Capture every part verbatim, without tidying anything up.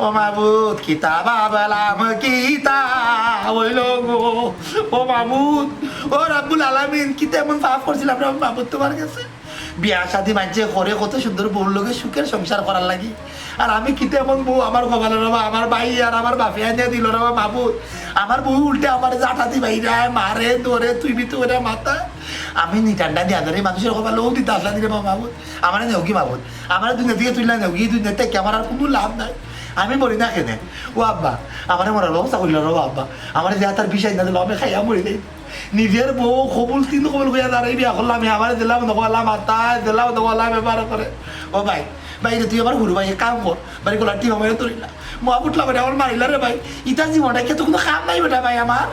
ও মাবুদ, কিতা ভাবলাম, কিতা অইলো গো? ও মাবুদ, ও রাব্বুল আলামিন, কিতা এমন পাপ করছিলাম রে মাবুদ তুমার গেছে? বিয়া শাদি মাইনষে করে কত সুন্দর বউর লগে সুখের সংসার করার লাগি, আর আমি কিতা এমন বউ আমার কপালে রে বা, আমার ভাই আর আমার বাপে আনিয়া দিলো রে বা মাবুদ। আমার বউ উল্টা আমারে জাটা দি বাইরায়, মারে, ধরে, তুই বি তোরা মাথা। আমি নি ঠান্ডা দিয়া ধরে মানুষের কপালে ও দিতে আসলা দিলে মাবুদ। আমারে নেওগি মাবুদ, আমারে দুনিয়া থাকি তুইলা নেওগি, দুনিয়াত থাকি আমার আর কুনু লাভ নাই। আমি মরি না কেনে? ও আব্বা, আমারে মরার ব্যবস্থা করিলা রে বা আব্বা। আমারে যে তার বিষয় না দিল, আমি খাইয়া মরি যাই। নিজের বউ কবুল, তিন কবুল কইয়া দাঁড়াই বিয়া করলাম, আমারে দিলাম না কইলাম, আর তাই দিলাম না কইলাম, এবার করে। ও ভাই, ভাই রে, তুই আমার হুরু ভাই, এক কাম কর, বাড়ি গলার টিপ আমারে ধরিলা। মা উঠলা বেটা, আমার মারিলা রে ভাই। ইতার জীবনটা কি তো কুনু কাম নাই বেটা ভাই আমার।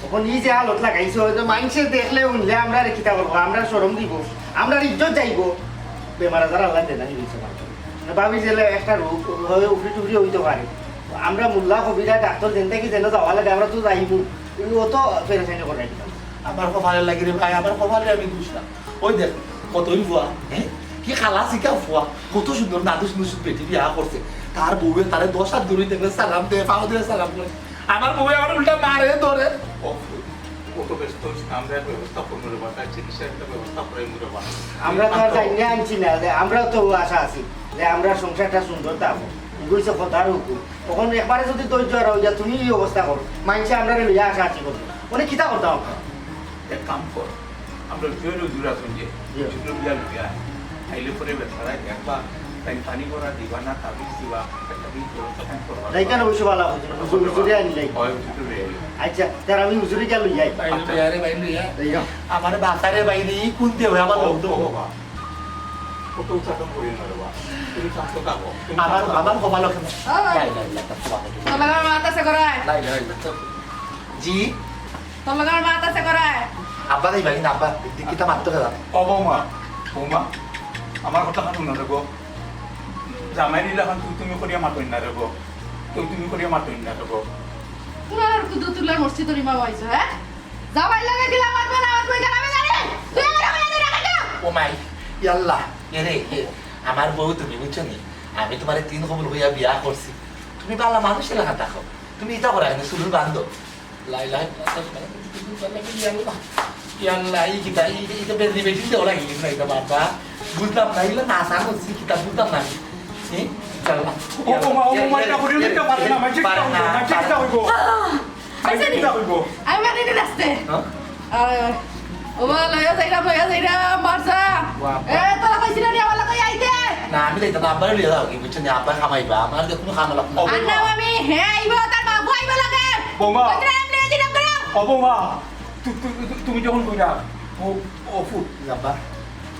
অখন ই যে হালত লাগাইছো, হয়তো মাইনষে দেখলে হুনলে আমরারে কিতা করবো, আমরার শরম দিবো, আমরার ইজ্জত যাইবো। বেমার আজার আল্লায় দেনা নি দিছে আমার। ভাবি যে একটা রোগ হয়, উফরি টুফরি অইতো পারে। আমরা মোল্লা কবিরাজ ডাক্তর যেন থাকি যেন যাওয়া লাগে, আমরা তো যাইবো। ও তো পেরেশানি করে রাখি। আমার কপালে লাগি রে ভাই, আমার কপালে আমি দুষলাম। ওই দেখ, কতই ফুয়া, হ্যাঁ? কি কালা চিকা ফুয়া, কত সুন্দর নাদুস নুসুস বেটি বিয়া করছে। তার বউয়ে তারে দশ হাত দূরে দেখলে সালাম দে, পাও ধরে সালাম করে। আমার বউয়ে আমার উল্টা মারে ধরে। ও ফুয়া, কত ব্যস্ত হইছে, আমরা একটা ব্যবস্থা করবো রে বা, তার চিকিৎসার একটা ব্যবস্থা করে রে বা। আমরা তো আর জানি না আনছি না, যে আমরাও তো আশা আছি যে আমরা সংসারটা সুন্দর থাকবো। এগোইছে কথার হুকুম। তখন একবারে যদি ধৈর্য হারা হইয়া তুমি এই অবস্থা করো, মাইনষে আমরারে লইয়া আশা আশি করবো। মানে কিতা করতাম আমরা? এক কাম কর, আমরা জুয়েল হুজুর আছইন যে, জি। হুজুর বিয়া লইয়া, আইলে পরে বেচারা একবার তাই পানি ভরা দিবা না, তাবিজ দিবা, একটা দিন ব্যবস্থা তাই করবা। তাই কেন অবশ্য ভালো হুজুর, হুজুর, হুজুরে আনি যাই। হয়, হুজুর লইয়া আইও। আচ্ছা, তার আমি হুজুরে গিয়া লই যাই। বাইরে আচ্ছা। লইয়া রে, বাইরে লইয়া। এই যাও। আমারে বাঁচারে বাইরে, ই কোন দিয়ে হয় আমার ও, লোক তো? ও বাবা। কত উচ্চাটন করি না রে বাবা। তুমি শান্ত থাকো। তুমি আমার, শান্ত থাকো। আমার কপাল ওখানে। ও ভাই। লাই, লাই, লাই, লাই, লাই। তোর লগে আমার মাত আছে করায়। লাই, লাই, লাই, লাই। জি? তোর লগে আমার মাত আছে করায়। আব্বা নাই ভাই, না আব্বা, দি-, কিতা মাততো গেলাম? ও বৌমা, বৌমা, আমার কথা খানো না রে গো। জামাই নিলে এখন তুই তুমি করিয়া মাতইন না রে গো। তুই তুমি করিয়া মাতইন না রে গো। তোরা আর কুদু তুলার মসজিদ তোর ইমাম হইছো, হ্যাঁ? জামাই লগে দিলা মাতবো না, মাতবো না, আমি জানি। তুই আমার লগে দিলা কেন? ও মাই, ইয়াল্লা, এ রে, এ, আমার বউ তুমি বুঝছো নি? আমি তোমারে তিন কবুল হইয়া বিয়া করছি। তুমি বালা মানুষ এলাকা থাকো। তুমি ইতা করা কেন? চুলুর বান্ধো। লাই লাই, ইয়াল্লা, ইয়াল্লা, ই কিতা, ই, ই তো বেদি বেদি দেওয়া লাগে না, এটা বাবা। বুঝলাম না, ইলা না, না, বুঝছি কিতা বুঝলাম না। এ? ইয়াল্লা। ও, ও, মা, ও, মা, এটা করিও না, এটা পারে না, আমার চিন্তা হইব, আমার চিন্তা হইব। আহ! আমার আচ্ছা, চিন্তা হইব। আমি মারি দিন আস্তে। হ্যাঁ? আহ, ও মা, লইয়া যাইরা, লইয়া যাইরা, মারজা। বাবা। এ, তোরা কইছিলি না, আমার লগে আইতে? না, আমি যাইতাম না, আব্বারে লইয়া যাও, কি বুঝছো নি? আব্বা খামাইবা, আমার যে কোনো খামা লাগবে না। ও, আর না, বৌমা। আমি, হে, আইবো, তার বাবু আইবো লগে। বৌমা। কইছিলাম, এমনি এই দিন করে। ও, বৌমা, তু-, তু-, তু-, তুমি যখন কইরা, ও, ও, ফুট। আব্বা।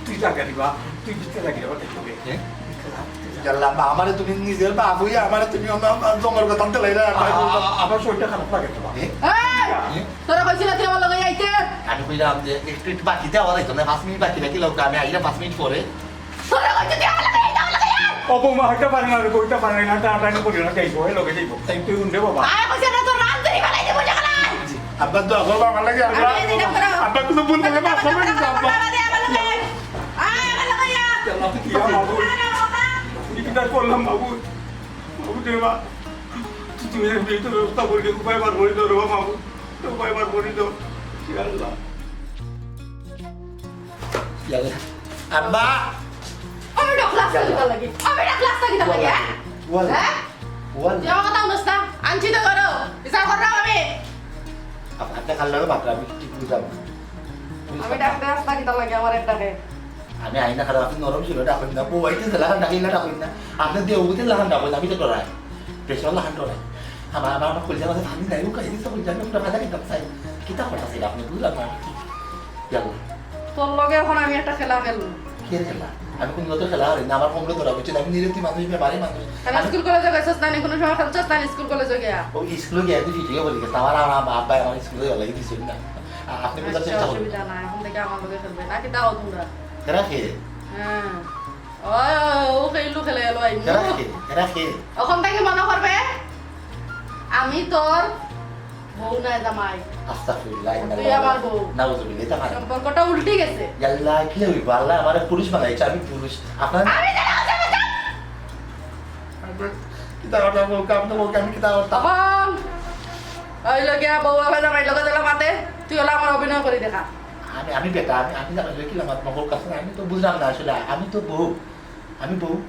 তুই জাগা দিবা, তুই জিততে লাগি, আবার দেখতে হবে। হ্যাঁ? জিততে লাগ, তুই যা। ইয়াল্লা, আব্বা, আমারে তুমি নিজের বাপ হইয়া আমারে তুমি আমার, আমার জঙ্গল কথা দিলাই না, আ-, আ-, আ-, আমার শরীরটা খারাপ লাগে তো, বাবা। এ? এই! এ? তোরা কইছিলা তুই আমার লগে আইতে? আমি কইলাম যে একটু, একটু বাকি দেওয়া যাইতো না, পাঁচ মিনিট বাকি রাখি লোক, আমি আইলে পাঁচ মিনিট পরে। তোরা কইছিস তুই আমার লগে আইতে, আমার লগে আয়। ও বৌমা, হইতে পারে না রে, হইতে পারে না, টানাটানি করিও না, যাইবো, এই লগে যাইবো। তাই তুই উঠে বাবা। আয়, কইছে না, তোর রান ধরি ফালাই দেবো, জাগা নাই। জি। আব্বা, দোয়া করবা আমার লাগি, আব্বা। আরে, এই দেখো, আব্বা, কোনো ভুল করলে মাফ করবে না, আব্বা। আয়, আমার লগে আয়। আল্লাহ, তুই কি আমার মাবুদ? আরে, বাবা। তুই কিতা করলাম, মাবুদ? মাবুদ রে, মা। তুই, তুমি এই তো ব্যবস্থা করলি, উপায় বার করে দাও রে, বাবা, মাবুদ। উপায় বার করে দাও। ইয়া আল্লাহ। ইয়া আল্লাহ। আব্বা! আমি ডাকলাম আজকে কিতার লাগি? আমি ডাকলাম আজকে কিতার লাগি, হ্যাঁ? ওয়াল। হ্যাঁ? ওয়াল। তুই আমার কথা শুনস না? আনছি তো ঘরো। বিচার করলাম আমি। আপ-, আপনি কাল লাগবে বাপরে, আমি ঠিক বুঝলাম না। আমি ডাকতে আসলাম কিতার লাগি আমার একটাকে? আমি আইনা খারাপ, আপনি নরম ছিল, ডাকবেন না। বউ আইতে দিলা, ডাকিলা, ডাকবেন না। আপনি দিয়ে উঠে লাগান ডাকবেন, আমি তো ডরাই। পেছন লাগান ডরাই। আমার, আমার, আমার কলিজা মাঝে পানি নাই, ও কাহিনী তো কলিজা, আমি পুরো মাথা কিতাব চাই। কিতা কথা ছিল আপনি, বুঝলাম না আমি কি। ইয়াল্লা। তোর লগে এখন আমি একটা খেলা খেলবো। কি খেলা? আমি কোন মতো খেলা হারি না, আমার কমরে ধরা বুঝছে, আমি নিরীহ মানুষ, বেমারি মানুষ। তাহলে আমি স্কুল কলেজে গেছস না, কোনো সময় খেলছস না, স্কুল কলেজে গিয়া? ও স্কুলে গিয়া তুই ঠিক বলি, আমার, আমার আব্বাই আমার স্কুলে গেলে দিছিল না। আ-, আপনি বোঝার আচ্ছা, চেষ্টা করুন। অসুবিধা নাই, এখন থেকে আমার লগে খেলবে না, কিতা অধুরা। এরা কে? হ্যাঁ। ওই, ওই, ও খেললো, খেলে গেল, আই। এরা কে? এরা কে? ওখান থেকে মনে করবে, আমি তোর বউ নয়, জামাই। আস্তাগফিরুল্লাহ, তুই আমার বউ। নাউজুবিল্লাহ, এটা মানে। সম্পর্কটা উল্টে গেছে। ইয়াল্লা, কি হইব? আল্লাহ আমারে পুরুষ বানাইছে, আমি পুরুষ। আপনার আমি তো নাউজুবিল্লাহ। তারা বউকে, আমি তো বউকে, আমি কিতা করতাম? তখন ওই লগিয়া বউ আবার জামাইর লগে যেলা মাতে, তুই ওলা আমার অভিনয় করি দেখা। আমি, আমি বেটা, আমি, আমি জামাইর লগে কিলা মাতমু, বউর কাছে আমি তো বুঝলাম না আসলে। আমি তো বউ, আমি বউ।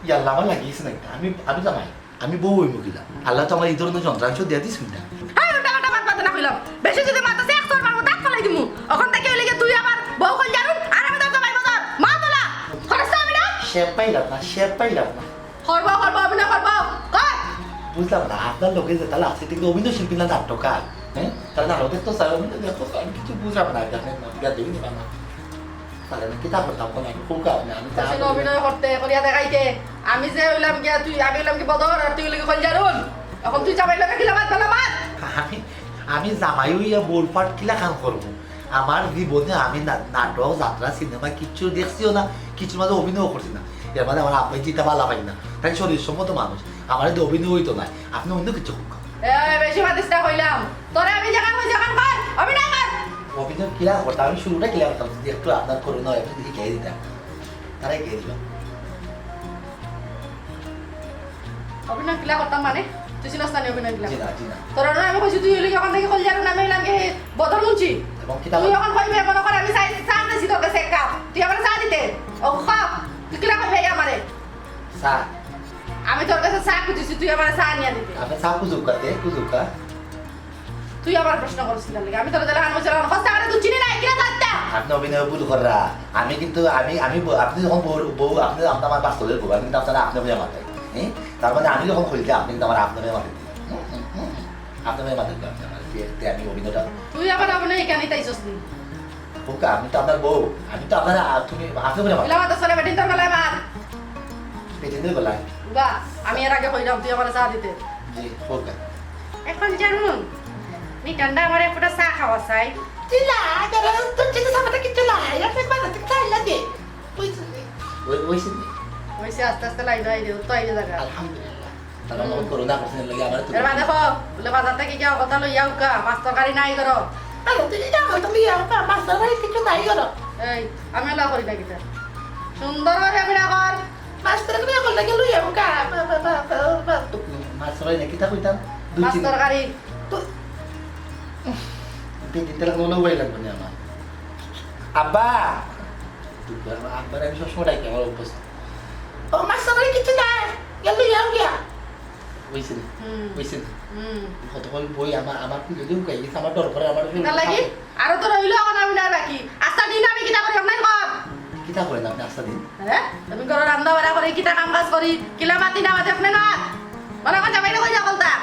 ইয়াল্লা, আমার লাগিয়েছে না একটা। আমি, আমি জামাই, আমি বউ হইমু কিলা? আল্লাহ তো আমার এই ধরনের যন্ত্রাংশ দিয়া দিস না। হ্যাঁ, উল্টা পাল্টা মাত মাতে না কইলাম। বেশি যদি মাতস, এক চড় মারমু, দাঁত ফালাই দিমু। অখন থাকি ওই লগিয়া তুই আমার বউ কইল জারুন, আর আমি তার জামাই বাজার। মা তোলা। খরচ তো আমি না। শেপ পাইলাম না, শেপ পাইলাম না। করবো, করবো, অভিনয় করবো। কর। বুঝলাম না, আপনার লগে যে তাহলে আছে, কিন্তু অভিনয় শিল্পী না নাট্যকার? হ্যাঁ? তাহলে নাটক দেখতো স্যার, অভিনয় দেখতো স্যার, আমি কিছু বুঝলাম না, দেখেন না, বিয়া দেবেন না। তাহলে আমি কিতা করতাম, বলেন, আমি খুব কারণে, আমি তো যা আসলে করি। অভিনয় করতে, করিয়া দেখাইতে। আমি যে হইলাম গিয়া, তুই, আমি হইলাম কি বদর, আর তুই হইলি কি কইল জারুন? এখন তুই জামাই লগে কিলা মাত, ভালা মাত। আমি, আমি জামাই হইয়া বউর পার্ট কিলা কাম করবো? আমার জীবনে আমি না-, নাটক, যাত্রা, সিনেমা কিচ্ছু দেখছিও না, কিচ্ছুর মাঝে অভিনয় করছি না। এর মাঝে আমার আব্বাই যেটা ভালা পাই না, তাই শরীর সম্মত মানুষ, আমার এতে অভিনয় হইতো না। আপনি অন্য কিছু হোক। এ, বেশি মাতিস না কইলাম। তোরে আমি যেখান কই যেখান কর, অভিনয় কর। অভিনয় কিলা করতাম, আমি শুরুটা কিলা করতাম, যদি একটু আপনার করুণা হয়, আপনি শিখাই দিতাম। তারাই গিয়ে দিল। অভিনয় কিলা করতাম মানে? তুই চিনস না নি অভিনয় কিলা? জি না, জি না। তোর না আমি কইছি তুই হইলি কি ওখান থেকে কল যাবে না, আমি হইলাম কি বদর মুন্সি। এবং কিতা তুই বল- ওখান কইবে মনে কর আমি চাই চা দিছি তোর কাছে এক কাপ। তুই আমার চা দিতে। ও খা, তুই কিলা কইবে আমারে? চা। আমি তোর কাছে চা খুঁজছি, তুই আমার চা নিয়ে দিতে। আপনি চা খুঁজুক কাতে, খুঁজুক কা? তুই আবার প্রশ্ন করছিস না লাগে? আমি তোর দিলে আনবো ছিলাম, হস্তা করে তুই চিনি না, কিনা জানতা? আপনি অভিনয় ভুল কররা। আমি কিন্তু, আমি, আমি ব-, আপনি যখন বউ, বউ, আপনি, আপনি আমার বাস্তবের বউ, আমি কিন্তু আপনারা আপনি হয়ে মাথায়। হ্যাঁ? তার মানে আমি যখন খুলতে, আপনি কিন্তু আমার আপনি হয়ে মাথায় দিলেন। হুম, হুম, হুম। আপনি হয়ে মাথায় দিলেন, আপনি আমার, তে, তে আমি অভিনয়টা তুই আবার অভিনয় এখানে তাইছস নি? খোকা, আমি তো আপনার বউ, আমি তো আপনার, আ, তুমি আপনি হয়ে মাথায়। ইলা মাথা চলে বেটিন তোর বেলায় মার। বেটিন তোর বেলায়? বা, আমি এর আগে কইলাম, তুই আমার চা দিতে। জি, খোকা। এখন জানুন, নি ঠান্ডা আমার এক ফুটা চা খাওয়া চাই। চিলা, তোর, তোর চিন্তা সামাটা কিচ্ছু নাই, আর তুই বাজার থেকে চা এনে দে। ওই, ওই, ওই, ওই আস্তে আস্তে লাইন আই দে, তো আই দে জায়গা। আলহামদুলিল্লাহ। তারা আমার করোনা করছেন লাগে আমার তো এর বাদে কো, বলে বাজার থেকে গিয়া কথা লইয়া উকা, মাছ তরকারি নাই করো। বাজার থেকে গিয়া কথা লইয়া উকা, মাছ তরকারি কিছু নাই করো। এই, আমি লা করি না কিতা? সুন্দর করে আমি না কর। মাছ তরকারি এখন লাগে লইয়া উকা, বা, বা, বা, বা, বা। তো মাছ তরকারি না, কিতা কইতাম? দুই মাছ তিন তরকারি। তো, দুই তিনটা লাগলো, ওলাই লাগবে না আমার। আব্বা! দুপুরে আমার আব্বার আমি সবসময় ডাকি, আমার অভ্যস্ত। ও, মাছ তরকারি কিছু নাই, গেল লইয়া গিয়া। হইছে না? হুম। হইছে না? হুম। কতক্ষণ বই আমার, আমার খুলে দিয়ে উকাই গেছে, আমার ডর করে, আমার শরীর কিতা লাগি? কাঁপে। আরো তো রইলো আমার আমি না রাখি। আস্তা দিন আমি কিতা করি, আপনার কর। কিতা করেন আপনি আস্তা দিন? হ্যাঁ? আমি ঘরে রান্না বাড়া করি, কিতা কাম কাজ করি, কিলা মাতি না মাতি আপনার না। মনে হয় জামাইরে কই যা বলতা। আ-,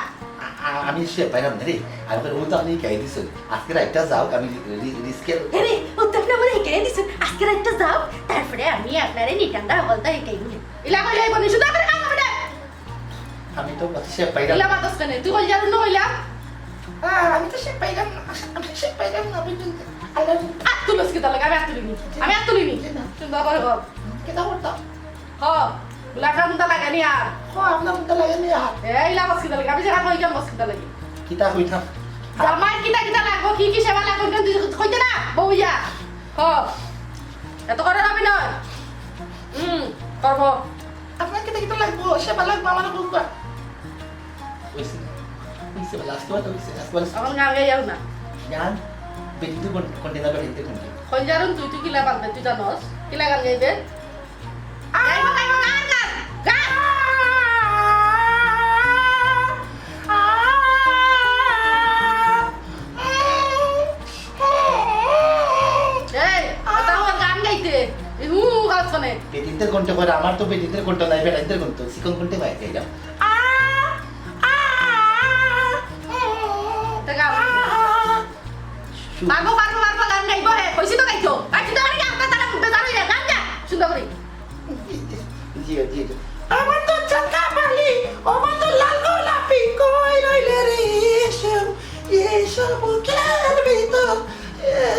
আ-, আমি সে পাইলাম না রে। আমি তো, ও তো আপনি হিকাই দিছেন। আজকে রাইটটা যাও, আমি রি-, রি-, রিস্কের এরে, ও তো আপনি আমার হিকাই দিছেন। আজকে রাইটটা যাও, তারপরে আমি আপনারে নিটান্ডা বলতা হিকাই দিই। ইলা কইলে এই বনি সুন্দর করে কাম হবে না। আমি তো কথা শেষ পাইলাম। ইলা বাতাস কেনে? তুই কইলা আর অন্য কইলা? আহ, আমি তো শেষ পাইলাম না। আমি শেষ পাইলাম না, বুঝলেন তো? আল্লাহ। আত তুলস কিতা লাগে? আমি আত তুলিনি। আমি আত তুলিনি। জি না। সুন্দর করে বল। কিতা করতাম? হ, গুলাটার মতো লাগে নি আর। হ, আপনার মতো লাগে নি আর। এই ইলা বাতাস কিতা লাগে? আমি যেটা কইলাম বাতাস কিতা লাগে? কিতা কইতাম? জামাই কিতা কিতা লাগবো? কি কি সেবা লাগবো? তুই কইতে না? বউয়া। হ। এত করে যাবি না? হুম, করবো। আপনার কিতা কিতা লাগবো? সেবা লাগবো আমার বুঝবা। হইছে না? হইছে, লাস্ট ওয়ান হইছে, লাস্ট ওয়ান। এখন গান গাইয়াও না। গান? বেটিতে কোন, কোনটা না বেটিতে কোনটা? কইল জারুন তুই, তুই কিলা পারবে, তুই জানোস? কিলা গান গাইবে? গাইবো, গাইবো, গান, গান, গান। এই, কথা আমার গান গাইতে। এই হু হু গাছ শোনে। বেটিন্তের কণ্ঠ করে, আমার তো বেটিন্তের কণ্ঠ নাই, বেটাইন্তের কণ্ঠ। চিকন কণ্ঠে গাই, গাই যাও। তে গাও। পারবো, পারবো, পারবো, গান গাইবো হে। কইছি তো গাইতো। গাইছি তো গান গাই, আপনার তারা বেজার হইলে গান গা। সুন্দর করে। জি, জি, জি। আমার তো চাকা পালি, আমার তো লাল গোলাপি, কই রইলে রে এসো, এসো বুকের ভিতর,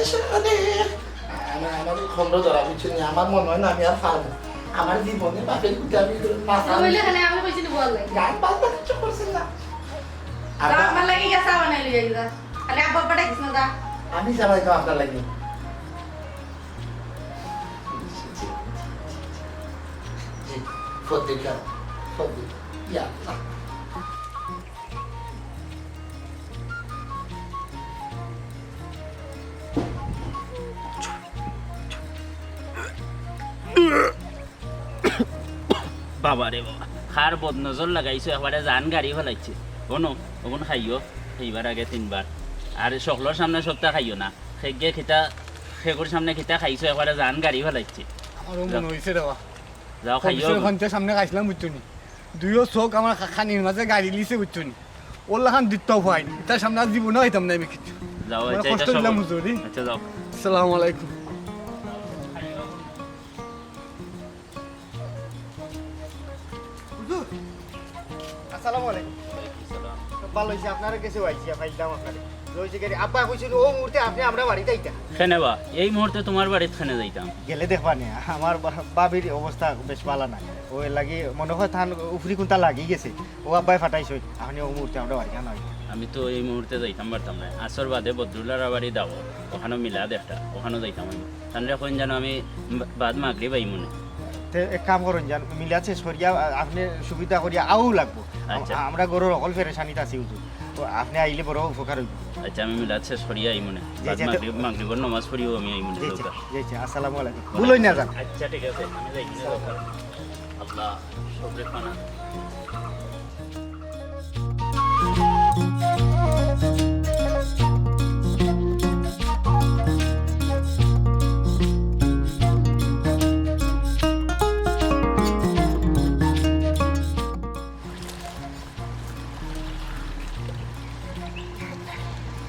এসো রে। আমার, আমার এই খন্ড ধরা বুঝছেন নি? আমার মনে হয় না আমি আর পারবো। আমার জীবনে বাপের পুতে আমি নাচা হইলে এখানে আমি কইছি নি বল লাগে। গান বাজনা কিচ্ছু করছেন না। আর আমার লাগি গেছে আমার নাই লইয়া গেছে। খালি আব্বা আব্বা ডাকিস না দা। আমি চালাই তো আপনার লাগি। জি, জি, জি, জি। জি, ফোন দিন, ফোন দিন। ইয়া আল্লাহ। বাবা রে বাবা, কার বদনজর লাগাইছো, একবারে জান গাড়ি ফালাইছে। অনো, অগুন খাইও, খাইবার আগে তিনবার। আর হকলর সামনে সবতা খাইও না। হেগে কিতা, হেগুর সামনে কিতা খাইছো, একবারে জান গাড়ি ফালাইছে। আমারও মনে অইছে রে বা। যাও, খাইও। অফিসর খানর সামনে খাইছলাম, বুঝছো নি? দুইও চউখ আমার খা-, খানির মাঝে গাড়ি লিছে, বুঝছো নি? অউলাখান দিত্তাও পাই না। ইতার সামনে আর জীবনেও খাইতাম না আমি কিচ্ছু। যাও, আমার আচ্ছা, কষ্ট অইলাম, হুজুর। আচ্ছা, যাও। আসসালামু আলাইকুম। হুজুর, আসসালামু আলাইকুম। ওয়ালাইকুম সালাম। ভালা অইছে, আপনার গেছে আইছি, পাইলাম আপনারে। অইছে কি, আব্বা কইছইন, অউ মুহূর্তে আপনে আমরার বাড়িত আইতা। কেনে বা, এই মুহূর্তে তুমার বাড়িত কেনে যাইতাম? গেলে দেখবা নে, আমার বা-, ভাবির অবস্থা বেশ ভালা নায়। অউ এরলাগি মনে অয় তান উপরি কুন্তা লাগি গেছে। অউ আব্বায় পাঠাইছইন, আপনে অউ মুহূর্তে আমরার বাড়িত আইতা। আমি তো এই মুহূর্তে যাইতাম পারতাম না। আসর বাদে বদরুল্লাহর বাড়ি দাওয়াত, অখানো মিলাদ একটা, অখানো যাইতাম আমি। তানরে কইন যেন আমি বা-, বাদ মাগরিব আইমুনে। তে এক কাম করইন যান, মিলাদ শেষ করিয়া আ-, আপনে সুবিধা করিয়া আওয়াউ লাগবো। আম-, আচ্ছা। আমরা ঘরর হকল পেরেশানিত আছি হুজুর। তো আপনে আইলে বড় উপকার অইবো। আচ্ছা, আমি মিলাদ শেষ করিয়া আইমুনে। জি, বাদ জি, তো মাগরিব, মাগরিবর নামাজ পড়িয়াউ আমি আইমুনে জি, জি, দরকার। জি, জি, আসসালামু আলাইকুম। ভুল অইন না যান। আচ্ছা, ঠিক আছে, আমি যাইমুনে দরকার। আল্লাহ, সবরে পানা।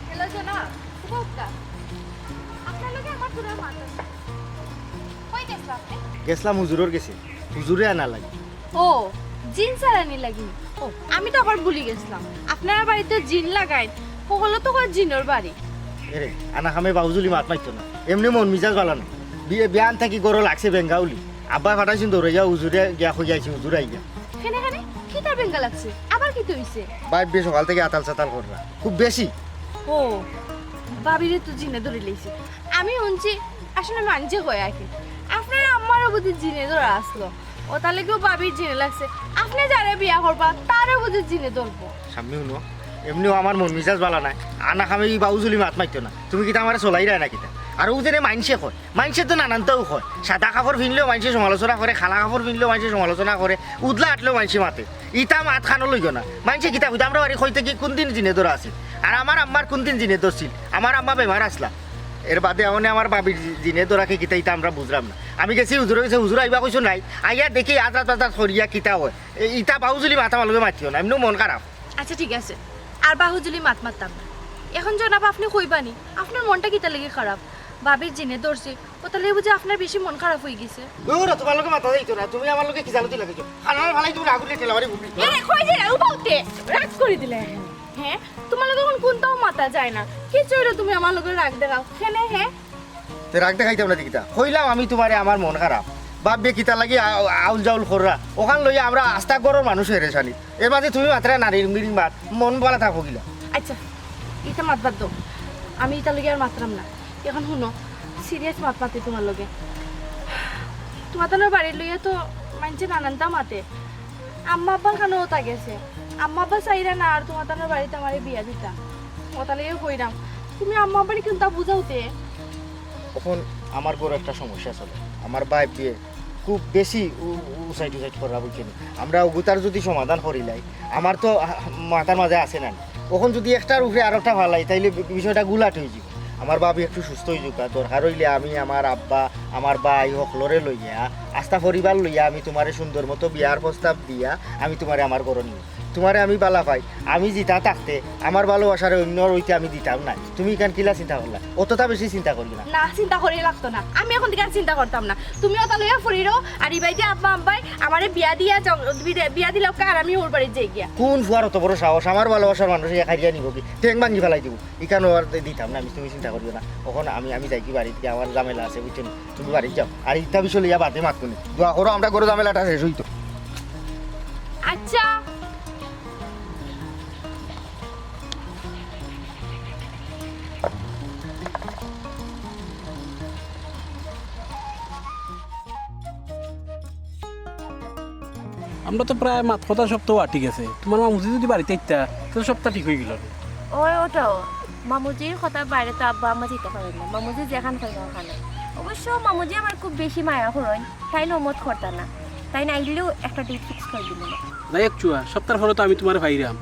হ্যালো জনাব, শুভ উপকার। আপনার লগে আমার থুড়া মাত আছে। কই গেছলা আপনে? গেছলাম হুজুরর গেছে, হুজুররে আনার লাগি। ও, জিন ছাড়ানির লাগি। ও, আমি তো আবার ভুলি গেছলাম। আপনারার বাড়িত জিন লাগাইন, হকলে তো কয় জিনর বাড়ি। এরে, আনা কামে বাউজুলি মাত মাতিও না। এমনে মন মিজাজ ভালা নায়। বিয়া-, বিয়ান থাকি ঘরো লাগছে বেঙ্গাউলি। আব্বায় পাঠাইছইন দৌড়াইয়া হুজুররে গিয়া কইয়া আইছি, হুজুর আইগিয়া। কেনে কেনে? কিতা বেঙ্গা লাগছে? আবার কিতা অইছে? ভাবিয়ে সকাল থাকি আতাল সাতাল কররা। খুব বেশি। ও, ভাবিরে তো জিনে ধরিলাইছে। আমি হুনছি, আসলে মানষে কয় আর কি। আপনার আম্মারও বুঝি জিনে ধরা আছলো। অতার লাগিউ ভাবির জিনে লাগছে। আপনে যারে বিয়া করবা, তারও বুঝি জিনে ধরবো। শাম্মী হুনো, এমনেও আমার মন মিজাজ ভালা নায়। আনা কামে ই বাউজুলি মাত মাতিও না। তুমি কিতা আমারে চলাইরায় না কিতা? আর অউ যে মানষে কয়, মানষে তো নানানতাউ কয়। সাদা কাপড় পিনলেও মানষে সমালোচনা করে, কালা কাপড় পিনলেও মানষে সমালোচনা করে, উদলা আটলেও মানষে মাতে। ইতা মাত কানো লইও না। মানষে কিতা কইতা, আমরার বাড়ি কইতে কি কুনদিন জিনে ধরা আছিল? আর আমার আম্মার কুনদিন জিনে ধরছিল? আমার আম্মা বেমার আছলা। এর বাদে অনে আমার ভাবির জি-, জিনে ধরা কি কিতা, ইতা আমরা বুঝরাম না। আমি গেছি হুজুরর গেছে, হুজুর আইবা কইছো নাই, আইয়া দেখি আজাত আজাত করিয়া কিতা অয়। এ-, ইতা বাউজুলি মাত আমার লগে মাতিও না, এমনেউ মন খারাপ। আচ্ছা, ঠিক আছে, আর বাউজুলি মাত মাততাম না। এখন জনাব, আপনে কইবা নি, আপনার মনটা কিতার লাগি খারাপ? ভাবির জিনে ধরছে, অতার লাগি বুঝি আপনার বেশি মন খারাপ অইগেছে? দূর, তুমার লগে মাতা যাইতো না, তুমি আমার লগে খিজালতি লাগাইছো। খানার ফালাই তুমি রাগ উঠলে ঠেলা মারি বুবলি। এরে, কই যে রাগ উঠাইতে? রাগ করি দিলে। হ্যাঁ, তুমার লগে অখন কুনতাউ মাতা যায় না। কিচ্ছু অইলে তুমি আমার লগে রাগ দেখাও। কেনে, হ্যাঁ? তে রাগ দেখাইতাম না দেখিতা। কইলাম আমি তুমারে আমার মন খারাপ। ভাবিয়ে কিতার লাগি আ-, আউল জাউল কররা। অখান লইয়া আমরা আস্তা ঘরর মানুষ পেরেশানিত। এর মাঝে তুমি মাতরায় নারীর মিরিং মাত, মন ভালা থাকবো কিলা? আচ্ছা, ইতা মাত বাদ দেও, আমি ইতার লগে আর মাতরাম না। এখন হুনো, serious মাত মাতি তুমার লগে। তুমার তানর বাড়ি লইয়া তো মানষে নানানতা মাতে। আম্মা আব্বার কানো অতা গেছে, আম্মা আব্বা চাইরা না আর তুমার তানর বাড়িত আমারে বিয়া দিতা। অতার লাগিউ কইরাম, তুমি আম্মা আব্বারে কুনতা বুঝাও তে। অখন আমার ঘরো একটা সমস্যা চলে, আমার ভাবিয়ে খুব বেশি উ-, উ-, উসাইট উসাইট কররা বুঝছো নি। আমরা অগুতার যুদি সমাধান করিলাই, আমার তো হা-, মাথার মাঝে আছে না। অখন যুদি একটার উপরে আরোকটা ফালাই, তাইলে বি-, বিষয়টা গুলাট অইযিবো। আমার ভাবি একটু সুস্থ অইযুক্কা, দরকার অইলে আমি আমার আব্বা, আমার ভাই হকলরে লইয়া, আস্তা পরিবার লইয়া আমি তুমারে সুন্দর মতো বিয়ার প্রস্তাব দিয়া আমি তুমারে আমার ঘরো নিমু। তুমারে আমি ভালা পাই, আমি জিতা থাকতে আমার ভালোবাসারে অইন্যর অইতে আমি দিতাম নায়। তুমি ইখান কিলা চিন্তা করলা? অততা বেশি চিন্তা করিও না। না, চিন্তা করি লাগতো না। আমি এখন থাকি আর চিন্তা করতাম না। তুমি অতা লইয়া ফুরিরো, আর ইবায়দি আব্বা আব্বায় আমারে বিয়া দিয়া যাও, বিদে-, বিয়া দিলাউক্কা, আর আমি অউর বাড়িত যাইগিয়া। কুন ফুয়ার অত বড় সাহস? আমার ভালোবাসার মানুষ ইয়া খাইয়া নিবো কি? ঠেং ভাঙ্গি ফালাই দিবো। ইখান আর দিতাম না আমি, তুমি চিন্তা করিও না। অখন আমি, আমি যাইগি বাড়িত গিয়া, আমার ঝামেলা আছে, বুঝছো নি? তুমি বাড়িত যাও। আর ইতা বিষয় লইয়া বাদে মাতমুনে। দোয়া করো, আমরার ঘরো ঝামেলাটা শেষ অইতো। আচ্ছা। আমরা তো প্রায় মাত কথা সব তো ঠিক আছে, তুমার মামুজি যুদি বাড়িত আইতা, তে সবতা ঠিক অইগেলো। ওই ওঠো, মামুজির কথার বাইরে তো আব্বা আম্মা যাইতা পারইন না, মামুজি যেখান কইবা ওখানে। অবশ্য মামুজি আমার খুব বেশি মায়া করইন, তাইন অমত করতা না, তাইন আইলেউ একটা ডেট ফিক্স করি দিমু। যাই হোক চুয়া, সপ্তাহ পরে তো আমি তুমারে পাইরাম।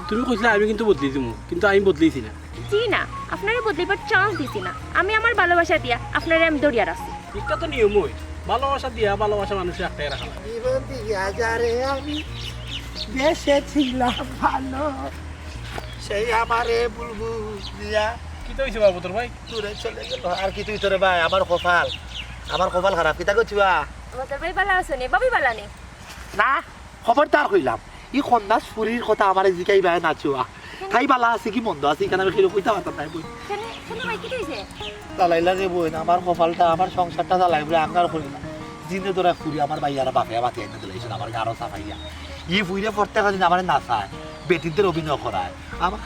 তুমি কইছলায় আমি কিন্তু বদলি দিমু, কিন্তু আমি বদলিছি না। জি না, আপনারে বদলিবার চান্স দিছি না। আমি আমার ভালোবাসা দিয়া আপনারে আমি ধরিয়া রাখছি। ইটা তো নিয়ম অয়, ভালোবাসা দিয়া ভালোবাসা মানুষরে আটকাইয়া রাখা লাগে। জীবন দিয়া যারে আমি বেসেছিলাম ভালো, সেই আমারে বুলবুল দিয়া। কিতা অইছে বাবা তোর ভাই? দূরে চলে গেল। আর কিতা অইতো রে ভাই, আমার কপাল, আমার কপাল খারাপ। কিতা করছি বা? বাজার ভাই বালা আছো নি? ভাবি বালা নি? না, খবরদার কইলাম। ই কন্যাস ফুরির কথা আমারে জিকাইবায় না চুয়া। তাই বালা আছে কি মন্দ আছে, ইখান আমি কিরকম কইতাম পারতাম না, বইন। কেনে, কেনে ভাই, কিতা অইছে? জ্বালাইলা রে বইন, আমার কপালটা, আমার সংসারটা জ্বালাই বলে আঙ্গার করি না। জিনে ধরা ফুরি আমার ভাইয়ারা বাপে বাতে আইনা দিলাইছইন, আমার গারো চাপাইয়া। ই ফুরিয়ে পড়তে খালি আমারে নাচায়, বেটিনতে অভিনয় করায়। আমার,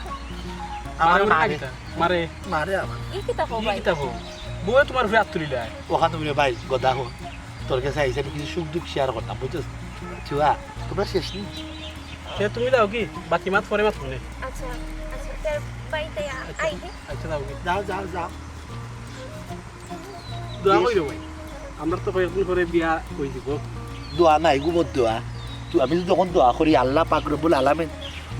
আমার মারে, মারে। মারে। মারে আমার। ই কিতা কও ই ভাই? কিতা কও? বউয়ে তুমার উপরে আত তুলিলায়। অখান অইলে ভাই, গদা কও। তোর গেছে আইছি আমি কিছু সুখ দুখ শেয়ার করতাম, বুঝছস? চুয়া, তুমরা শেষ নি? কে তুমি যাও কি? বাকি মাত পরে মাত শুনে। আচ্ছা, আচ্ছা, তে ভাই, তে আ-, আচ্ছা, আই হে। আচ্ছা, যাও কি? যাও, যাও, যাও। দোয়া কইরো ভাই। আমরার তো কয়েকদিন পরে বিয়া অই যিবো। দোয়া নায় গো, বদদোয়া। তো আমি যখন দোয়া করি, আল্লাহ পাক রব্বুল আলামিন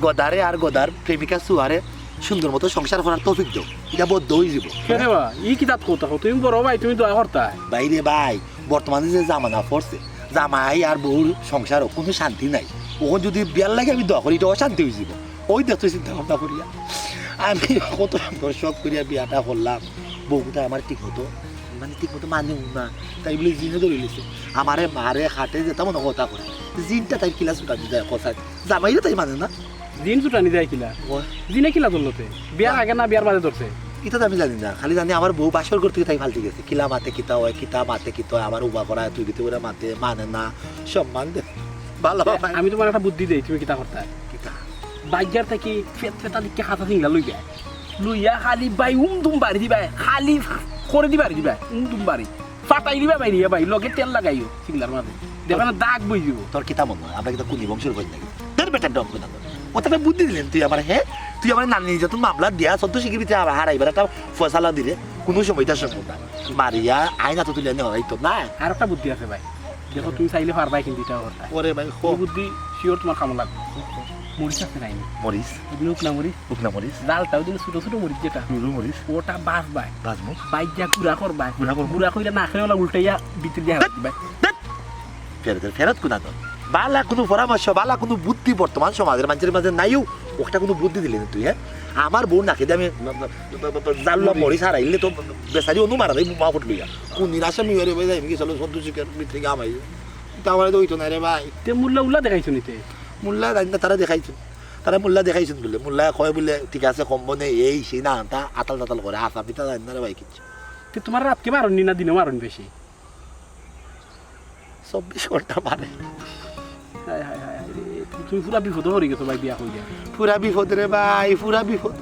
গদারে আর গদার প্রেমিকা চুয়ারে সুন্দর মতো সংসার করার তৌফিক দেও। ইটা বদদোয়া অই যিবো। কেনে বা? ই কিতা কথা কও? তুমি বড় ভাই, তুমি দোয়া করতায়। ভাই রে ভাই, বর্তমানে যে জামানা পড়ছে, জামাই আর বউর সংসারো কুনু শান্তি নাই। অখন যুদি বিয়ার লাগি আমি দোয়া করি, ইটা অশান্তি অই যিবো। অউ দেখছো চিন্তা ভাবনা করিয়া। আমি কত সুন্দর শখ করিয়া বিয়াটা করলাম। বউগুতায় আমারে ঠিক মতো, মানে ঠিক মতো মানেও না। তাই বলে জিনে ধরিলিছে। আমারে মারে, খাটে, যেতা মনে কথা কয়। জিনটা তাইর কিলা ছুটানি যায়, কও চাই। জামাইরে তাই মানে না। জিন ছুটানি যায় কিলা? ও। জিনে কিলা ধরলো তে? বিয়ার আগে না বিয়ার বাদে ধরছে? ইটা তো আমি জানি না, খালি জানি আমার বউ বাসর ঘর থাকি তাই ফালতি গেছে, কিলা মাতে কিতা অয়, কিতা মাতে কিতা অয়, আমার উবা করায়, তুই কিতা করি মাতে, মানে না, সম্মান দে। ভালা তে ভাই। আমি তুমারে একটা বুদ্ধি দেই, তুমি কিতা করতায়? কিতা? বাজার থাকি ফেত ফেতা দিকে খাতা সিংলা লইবায়, লইয়া খালি ভাই উম দুম বাড়ি দিবায়, খালি করি দি বাড়ি দিবায়, উম দুম বাড়ি। ফাটাই দিবায় ভাই রে ভাই, লগে তেল লাগাইও সিংলার মাঝে। দেখবায় না দাগ বই যিবো। তোর কিতা মনে অয়? আমরা কিতা কুনি বংশর কই নাকি? তোর বেটার ডম কোনা তোর। অতা বুদ্ধি দিলে তুই আমারে, হে? তুই আমারে নারী নির্যাতন মামলা দিয়া চৌদ্দ শিকের ভিতরে আবার হারাইবার একটা ফয়সালা দিলে, কুনু সময় ইটা সম্ভব না। মারিয়া আইন আতো তুলিয়া নেওয়া যাইতো না। আর একটা বুদ্ধি আছে ভাই, দেখো তুমি চাইলে পারবায় কিন্তু ইটা করতায়। ওরে ভাই, কও। ই বুদ্ধি sure তুমার কামো লাগবো। মরিচ আছে নাই? মরিচ? এগুলো শুকনা মরিচ। শুকনা মরিচ। লালটা ওই যে ছোট ছোট মরিচ যেটা। ছোট মরিচ। ওটা বাছবায়। বাছমু। বাইজা গুড়া করবায়। গুড়া করমু। গুড়া কইরা না খেলে ওলা উল্টাইয়া ভিতরে দিয়া ধ্যাৎ, রাখবায়। ধ্যাৎ। ফেরত, ফেরত কুনা তো। বালা কুনু পরামর্শ, বালা কুনু বুদ্ধি বর্তমান সমাজর মানষর মাঝে নাইও। একটা কুনু বুদ্ধি দিলে না তুই, হে? আমার বউ নাকে দিয়া আমি জাল্লা মরিচ হারাইলে তো বেচারি অনু মারা দেয়, মা ফুট লইয়া। কুন নিরাশা মিয়ারে ভাই যাই, আমি কি চলো সন্তুষ্ট করে ভিতরে গিয়ে আমাই। তা আমারে তো অইতো না রে ভাই। তে মুল্লা উল্লা দেখাইছো নি তে? মুল্লা জানি না, তারা দেখাইছো। তারা মুল্লা দেখাইছইন বুলে। মুল্লায় কয় বুলে, "ঠিক আছে, কমবো নে, এই সেই না, আনতা আতাল তাতাল করে, আতা পিতা জানি না রে ভাই কিচ্ছু।" তে তুমার রাইত কে মারইন নি না দিনো মারইন বেশি? চব্বিশ ঘন্টা মারে। হায়, হায়, হায়, হায় রে, তু-, তুমি পুরা বিপদো পড়ি গেছো ভাই বিয়া করিয়া। পুরা বিপদ রে ভাই, পুরা বিপদ।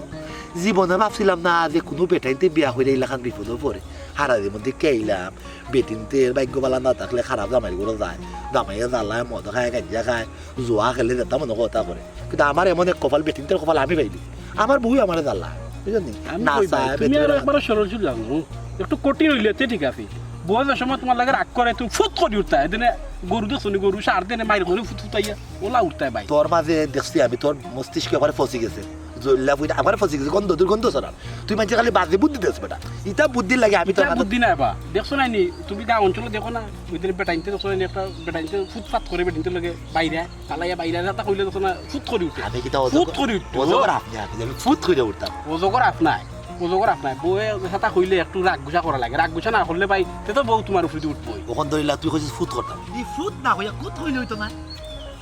জীবনে ভাবছিলাম না যে কুনু বেটাইন্তে বিয়া করিয়া ইলাখান বিপদো পড়ে। হারাদির মধ্যে কে আইলাম, বেটিন্তের ভাগ্য ভালা না থাকলে খারাপ জামাইর ঘরো যায়। জামাইয়ে জ্বালায়, মদ খায়, গাঞ্জা খায়, জুয়া খেলে, যেতা মনে কথা করে। কিন্তু আমার এমন এক কপাল, বেটিন্তের কপাল আমি পাইলি। আমার বউয়ে আমারে জ্বালায়, বুঝছো নি? আমি না কই ভাই, চায় তুমি ভেতরে আরো রাখে। একবারে সরল সুজা, হুম। একটু কঠিন অইলে তে ঠিক আছে। বউয়ে যে সময় তুমার লগে রাগ করে, তুমি ফুত করি উঠতায়। এদিনে গরু দেখছো নি, গরু সার দেনে মাইর করে ফুত ফুতাইয়া ওলা উঠতায় ভাই। তোর মাঝে দেখছি আমি, তোর মস্তিষ্ক একবারে ফসি গেছে। জল্লা ফুইটা একবারে ফসি গেছে, গন্ধ, দুর্গন্ধ ছড়ার। তুই মানষে খালি বাজে বুদ্ধি দেস বেটা। ইতা বুদ্ধির লাগি আমি তোর ইতা কাছে বুদ্ধি নায় বা। দেখছো না নি? তুমি গাঁও অঞ্চলো দেখো না? ওই দিন বেটাইন্তে দেখছো না নি? একটা বেটাইন্তে ফুটফাত করে বেটিন্তে লগে বাইরে, ফালাইয়া বাইরে, যেতা কইলে দেখছো না? ফুট করি উঠে। আমি কিতা ফুট অজগর? করি উঠে। অজগর আপনি, আপনি, আমি ফুট করি উঠতাম। অজগর আপনায়, অজগর আপনায়। বউয়ে যেতা কইলে একটু রাগ গুসা করা লাগে। রাগ গুসা না করলে ভাই, তে তো বউ তুমার উপরে উঠবোই। অখন ধরিলা তুই কইছিস ফুট করতাম। ই ফুট না কইয়া কুত কইলে অইতো না।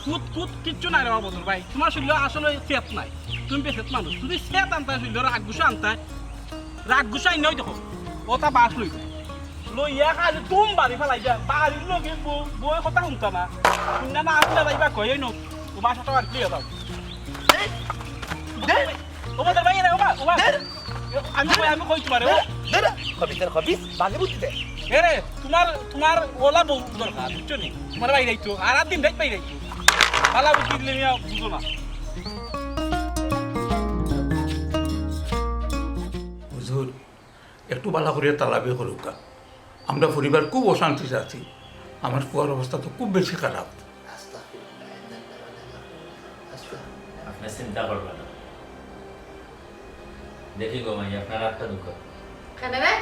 কুত, কুত কিচ্ছু নাই রে বাবা বদর ভাই। তুমার শরীলো আসলে ফেত নাই। তুমি বেফেত মানুষ। তুমি ফেত আনতায় শরীলো, রাগ গুসা আনতায়। রাগ গুসা আইন্না অই দেখো। ওটা বাস লইতো। লইয়া খালি তুম বাড়ি ফালাই দিয়া। বাড়ির লগে বউ, বউয়ে কথা হুনতা না। হুনতা না, হুনতা যাইবা কই, এই নো। ও বাসাটা আর কি দাও। এই, দে। ও বাদর ভাই, এরা, ও বা, ও বা। দে। আমি কই, আমি কই তুমারে, ও। দে, দে, দে। খবিস, খবিস, বাজে বুদ্ধি দে। এ রে, তুমার, তুমার ওলা বউ দরকার, বুঝছো নি? তুমার বাইরে আইতো, আর দিন রাইত বাইরে আইতো। বালা বুদ্ধি দিলে মিয়া বুঝো না। হুজুর, একটু বালা করিয়া তালাবি করুক্কা। আমরা পরিবার খুব অশান্তিত আছি। আমার ফুয়ার অবস্থা তো খুব বেশি খারাপ। আপনে চিন্তা করবা না, দেখি গো মাই, আপনার আতটা দুখা। কেনে রে?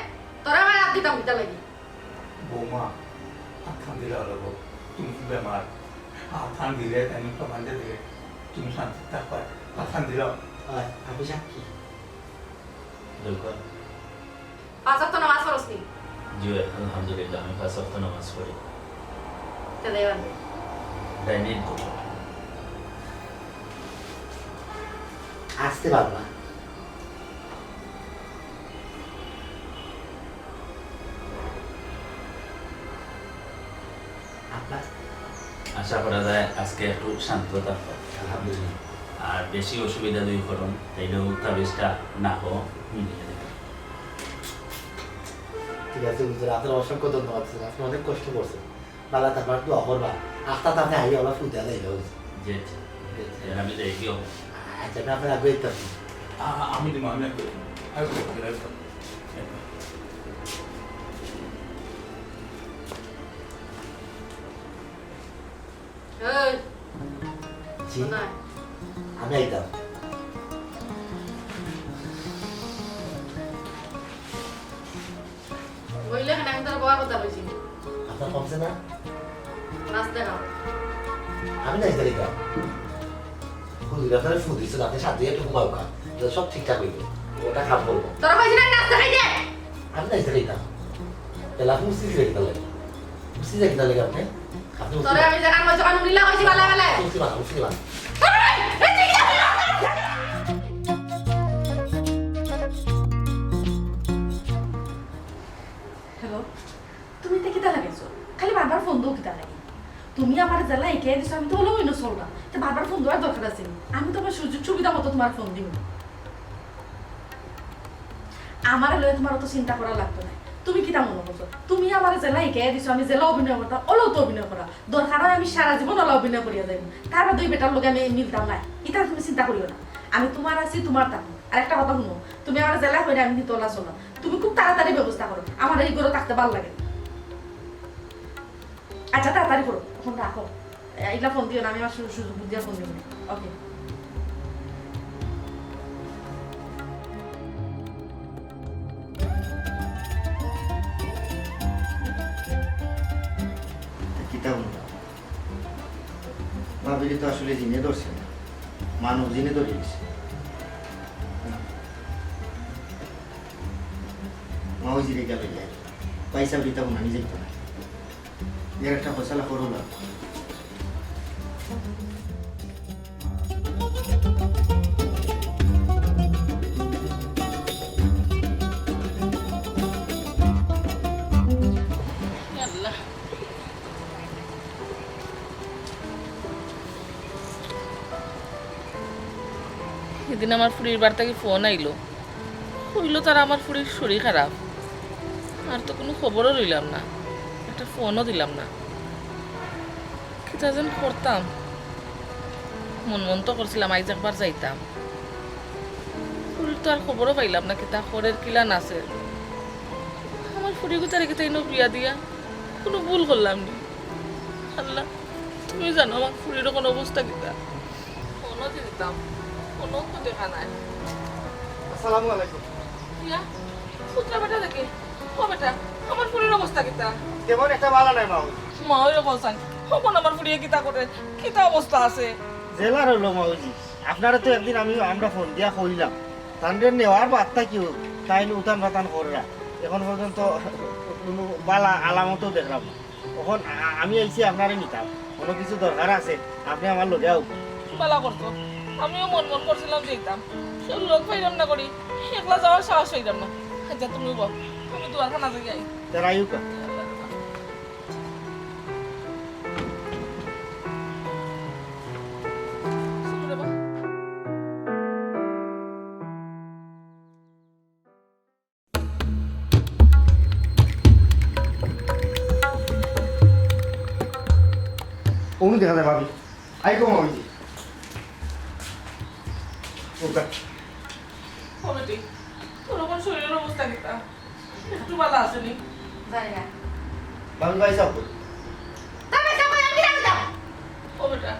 তোরে আমার আত দিতাম কিতার লাগি? বৌমা, আতখান দিলাও রে বউ, তুমি তো বেমার। আতখান দিলে তাইন তো বান্ধে দিলে, তুমি শান্তিত থাকবায়। আতখান দিলাও। অয়, আমি সাক্ষী। দুখা। পাঁচ ওয়াক্ত নামাজ পড়স নি? জি, আলহামদুলিল্লাহ, আমি পাঁচ ওয়াক্ত নামাজ পড়ি। তে দে বান্ধে। ডাইনে দুখা। আস্তে বাবা। আব্বা। আশা করা যায় আজকে একটু শান্ত থাকবা। আলহামদুলিল্লাহ। আর বেশি অসুবিধা দুই করুন, তাইলেও তাবিজটা না হো, হুম। ঠিক আছে, হুজুর, আপনার অসংখ্য ধন্যবাদ, হুজুর। আপনি অনেক কষ্ট করছেন। বালা, তারপর দোয়া করবা। আখতা তাতে আইয়া ওলা ফুটা দেয়, হুজুর। জি, জি। জি, জি। এর আমি দেখি হবো। আচ্ছা, না, আপনার আগে দিতাম। আ-, আ-, আমি দিব, আমি একটু, আমি একটু, আমি একটু। এই, জি। কোথায়? আমি আইতাম। বইলে কেন আমি তোর বউর কথা কইছি? আপনার কমছে না? নাচ দেখাও। আমি নাচ দেখাইতাম। হুজুর, আপনারে ফু দিছে, আপনি সাথে একটু ঘুমাও খা। তো সব ঠিকঠাক হইব। ওটা খাম বলবো। তোরা কইছি না নাচ দেখাইতে? আমি নাচ দেখাইতাম। তাহলে আপনি উঠছি যাই তাহলে। উঠছি যাই তাহলে আপনি? আপনি উঠছি তোরে যাই। আমি জানার মধ্যে কানুন নিলা কইছি বালা বালা। উঠছি বালা, উঠছি বালা। হ্যালো, তুমি ইতা কিতা লাগাইছো? খালি বারবার ফোন দেও কিতা লাগি? তুমি আমার জেলা একে দিছো, আমি তো হলো অন্য চলবা। তো বারবার ফোন দেওয়ার দরকার আছে নি? আমি তো আমার সুযোগ সুবিধা মতো তোমার ফোন দিব। আমার লয়ে তোমার অত চিন্তা করা লাগতো না। তুমি কিতা মনে করছো? তুমি আমার জেলা একে দিছো, আমি জেলা অভিনয় করতাম, ওলাও তো অভিনয় করা। দরকার হয় আমি সারা জীবন ওলা অভিনয় করিয়া যাইব। তার বাদে ওই বেটার লগে আমি মিলতাম না। ইতা তুমি চিন্তা করিও না। আমি তোমার আছি, তোমার থাকবো। আর একটা কথা শুনো, তুমি আমার জেলা হইলে আমি কিন্তু ওলা চললাম। তুমি খুব তাড়াতাড়ি ব্যবস্থা করো, আমার এই ঘরে থাকতে ভালো লাগে না। আচ্ছা, তাড়াতাড়ি করো, এখন রাখো। এ, এগুলা ফোন দিও না, আমি আমার সু-, সুযোগ বুঝিয়া ফোন দিব। ওকে। কিতা বলবো? ভাবিরে তো আসলে জিনে ধরছে না, মানুষ জিনে ধরে গেছে। মা ওই জিরে গেল, পয়সা দিতে না, নিজে দিতে না। এর একটা ফয়সালা করো না। আল্লাহ। সেদিন আমার ফুরির বাড়ি থাকি ফোন আইলো, কইলো তারা আমার ফুরির শরীর খারাপ, আর তো কোনো খবরও রইলাম না, একটা ফোনও দিলাম না। কিতা যেন করতাম, মন মন তো করছিলাম আইজ একবার যাইতাম। ফুরির তো আর খবরও পাইলাম না, কিতা করের কিলা নাচের। আমার ফুরিগুতারে কিতা ইনো বিয়া দিয়া কোনো ভুল করলাম নি? আল্লাহ, তুমি জানো আমার ফুরির অখন অবস্থা কিতা। ফোনও দিতাম, ফোনও তো দেখা নাই। আসসালামু আলাইকুম। ইয়া, পুত্রা বেটা দেখে। ও বেটা, আমার ফুরির অবস্থা কিতা? তেমন একটা ভালা নাই, মাউজি। মা, ওই রকম চাই। অখন আমার ফুরিয়ে কিতা করে? কিতা অবস্থা আছে? জেলার হলো, মাউজি। আপনারে তো একদিন আমি, আমরা ফোন দিয়া কইলাম। তানরে নেওয়ার বার্তা কি হোক, তাইন উতান বাতান কররা। এখন পর্যন্ত কোনো ভালা আলামতও দেখলাম না। অখন আ-, আমি আইছি আপনারে নিতাম, কোনো কিছু দরকার আছে, আপনে আমার লগে আউক। ভালা করছো, আমিও মন মন করছিলাম যাইতাম, কেউ লগ পাইলাম না করি, একলা যাওয়ার সাহস পাইলাম না। আচ্ছা, তুমি বল, আমি দুয়ারখানা যাই আই। তারাইও কা। অমনি দেখা যায় ভাবি। আই কম হইছে। ওটা। ও বেটি, তোর অখন শরীরের অবস্থা কিতা? একটু ভালা আছে নি? জানি না। ভাবি, ভাইসাব কই? তা ভাইসাব কই, আমি জানি না। ও বেটা,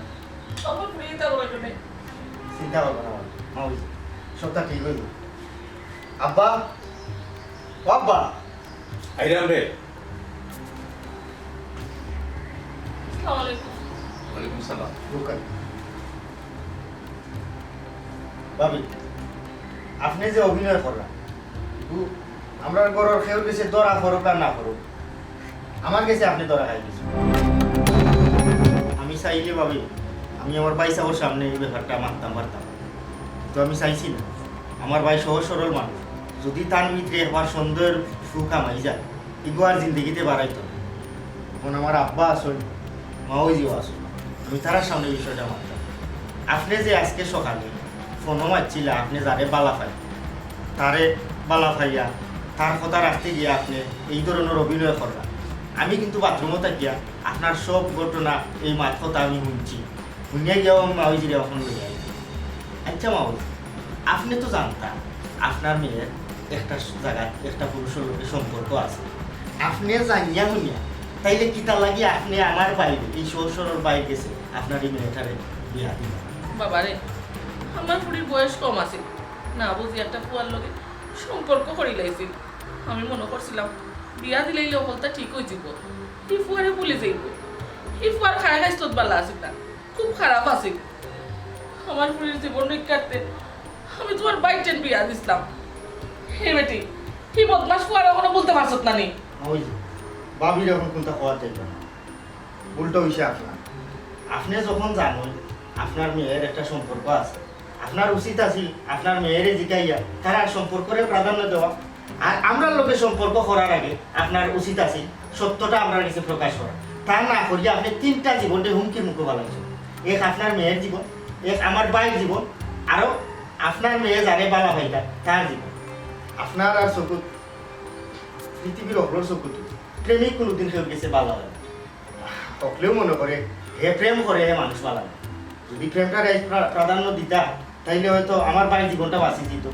আমার ফুড়ি ইতা করে কেনে? চিন্তা করবা না, ভাবি, মা অইছে, সবটা ঠিক অইব। আব্বা, ও আব্বা। আইরাম রে। আসসালামু আলাইকুম। ওয়ালাইকুম সালাম। দোকান। ভাবি, আপনি যে অভিনয় কররা, আমরার ঘরর কেউর গেছে ধরা পড়ুক আর না পড়ুক, আমার গেছে আপনি ধরা খাই গেছেন। আমি চাইলে ভাবি, আমি আমার ভাইসাবর সামনে এই ব্যাপারটা মাততাম পারতাম, তো আমি চাইছি না। আমার ভাই সহজ সরল মানুষ, যদি তার ভিতরে একবার সন্দেহের সুখ হামাই যায়, ইগু আর জিন্দেগিতে বাড়াইতো না। এখন আমার আব্বা আছইন, মা অইজিও আছইন, আমি তারার সামনে বিষয়টা মাততাম। আপনি যে আজকে সকালে ফোনো মারছিলা, আপনি যারে বালা পাই, তারে বালা পাইয়া তার কথা রাখতে গিয়া আপনি এই ধরনের অভিনয় কররা। আমি কিন্তু বাথরুমো থাকিয়া আপনার সব ঘটনা, এই মাত কথা আমি হুনছি। হুনিয়া গিয়াও আমি মা অইজিরে এখন লইয়া আইছি। আচ্ছা মা অইজি, আপনি তো জানতা আপনার মেয়ের একটা জাগাত একটা পুরুষর লগে সম্পর্ক আছে। আপনি জানিয়া হুনিয়া তাইলে কিতা লাগি আপনি আমার ভাইরে, এই সহজ সরল ভাইর গেছে আপনার এই মেয়েটারে বিয়া দিলা? বাবারে, আমার ফুড়ির বয়স কম আছিল, না বুঝি একটা ফুয়ার লগে সম্পর্ক করি লাইছিল। আমি মনো করছিলাম বিয়া দিলাইলে হকলতা ঠিক অইযিবো, হি ফুয়ারে ভুলি যাইবো। হি ফুয়ার খায় খাইছলত বালা আছিল না, খুব খারাপ আছিল। আমার ফুড়ির জীবন রক্ষার্থে আমি তুমার ভাইটারে বিয়া দিছলাম। হে বেটি, হি বদমাশ ফুয়ারে অখনো ভুলতে পারছত না নি? মা অইজি, ভাবির এখন কুনতা কওয়া যাইতো না। ভুলটা অইছে আপনার। আপনি যখন জানইন আপনার মেয়ের একটা সম্পর্ক আছে, আপনার উচিত আছিল আপনার মেয়েরে জিকাইয়া তারার সম্পর্করে প্রাধান্য দেওয়া। আর আমরার লগে সম্পর্ক করার আগে আপনার উচিত আছিল সত্যটা আমরার গেছে প্রকাশ করা। তা না করিয়া আপনি তিনটা জীবনরে হুমকির মুখো ফালাইছইন। এক আপনার মেয়ের জীবন, এক আমার ভাইর জীবন, আরো আপনার মেয়ে যারে বালা পাইতা তার জীবন। আপনার আর চকুত, পৃথিবীর অপরর চকুত প্রেমিক কুনুদিন কেউর গেছে বালা অয় না। হকলেউ মনো করে হে প্রেম করে, হে মানুষ বালা না। যদি প্রেমটারে প্রা-, প্রাধান্য দিতা, তাইলে হয়তো আমার ভাইর জীবনটা বাঁচি যিত,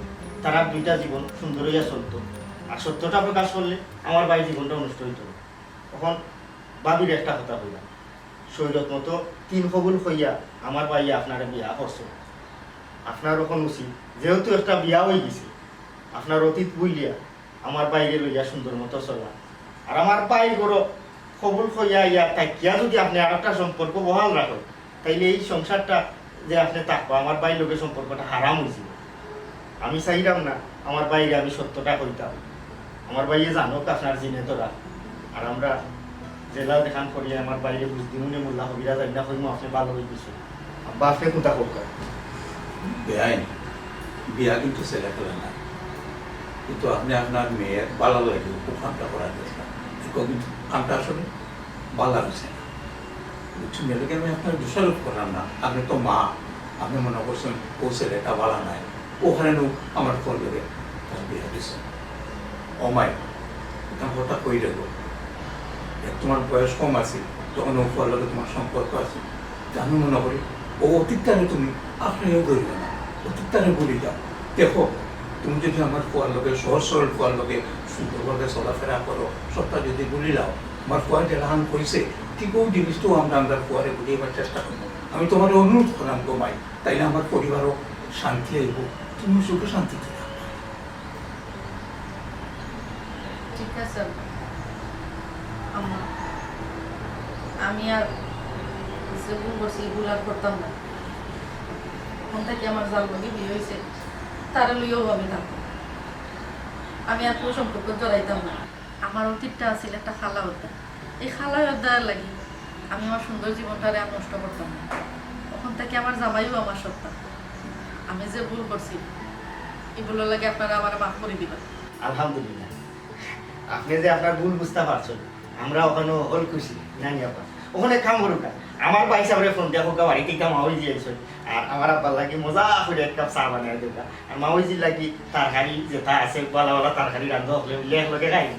তারার দুইটা জীবন সুন্দর অইয়া চলতো। আর সত্যটা প্রকাশ করলে আমার ভাইর জীবনটাও নষ্ট অইতো না। অখন ভাবির একটা কথা কইলাম, শরীয়ত মতো তিন কবুল কইয়া আমার ভাইয়ে আপনারে বিয়া করছে। আপনার অখন উচিত, যেহেতু একটা বিয়া অইগেছে, আপনার অতীত ভুলিয়া আমার ভাইরে লইয়া সুন্দর মতো চলা। আর আমার ভাইর ঘরো কবুল কইয়া ইয়া থাকিয়া যদি আপনি আরেকটা সম্পর্ক বহাল রাখইন, তাইলে এই সংসারটা যে আপনি থাকবা, আমার ভাইর লগে সম্পর্কটা হারাম অইযিবো। আমি চাইরাম না আমার ভাইরে আমি সত্যটা কইতাম। আমার ভাইয়ে জানউক আপনার জিনে ধরা। আর আমরা যেলা যেখান করি আমার ভাইরে বুঝ দিমুনে, মোল্লা কবিরাজ আইনা কইমু আপনি ভালা অইগেছইন। আব্বা, আপনে কুনতা কউক্কা? বেআইন, বিয়া কিন্তু ছেলে খেলা নায়, কিন্তু আপনে আপনার মেয়ের ভালার লাগি অউ কামটা করার চেষ্টা। দেখো কিন্তু কামটা আসলে ভালা অইছে না। বুঝছইন? এর লাগি আমি আপনারে দোষারোপ করলাম না। আপনে তো মা, আপনে মনো করছইন অউ ছেলেটা ভালা নায়, অউ কারণে আমার ফুয়ার লগে তার বিয়া দিছইন। ও মাই, একটা কথা কই রাখো, এক তুমার বয়স কম আছিল, তখন অউ ফুয়ার লগে তুমার সম্পর্ক আছিল। তে আমি মনো করি অউ অতীতটারে তুমি আঁকড়াইয়া ধরিও না, অতীতটারে ভুলি যাও। দেখো, তুমি যদি আমার ফুয়ার লগে, সহজ সরল ফুয়ার লগে সুন্দরভাবে চলাফেরা করো, সবটা যদি ভুলিলাও, আমার ফুয়ায় যেলাখান কইছে, ঠিক অউ জিনিসটাউ আমরা আমরার ফুয়ারে বুঝাইবার চেষ্টা করমু। আমি তুমারে অনুরোধ করলাম গো মাই, তাইলে আমার পরিবারও শান্তি অইবো, তুমিও সুখে শান্তিতে থাকবা। ঠিক আছে আব্বা। আম্মা, আমি আর যে ভুল করছি, ই ভুল আর করতাম না। অখন থাকি আমার যার লগে বিয়া অইছে, তারে লইয়াউ আমি থাকমু। আমি আর কুনু সম্পর্কত জড়াইতাম না। আমার অতীতটা আছিল একটা কালা অধ্যায়। এই কালা অধ্যায়র লাগি আমি আমার সুন্দর জীবনটারে আর নষ্ট করতাম না। অখন থাকি আমার জামাইও আমার সত্তা। আমি যে ভুল করছি, ই ভুলর লাগি আপনারা আমারে মাফ করি দিবা। আলহামদুলিল্লাহ, আপনে যে আপনার ভুল বুঝতা পারছইন, আমরা অখানো হকল খুশি, নানি আপা। অখন এক কাম করউক্কা, আমার ভাইসাবরে ফোন দিয়া কউক্কা বাড়িত থাকি মা অইজি আইছইন, আর আমার আব্বার লাগি মজা করি এক কাপ চা বানাইয়া দেউক্কা, আর মা অইজির লাগি তরকারি যেতা আছে, ভালা ভালা তরকারি রান্ধা, হকলে মিলি একলগে খাইমু।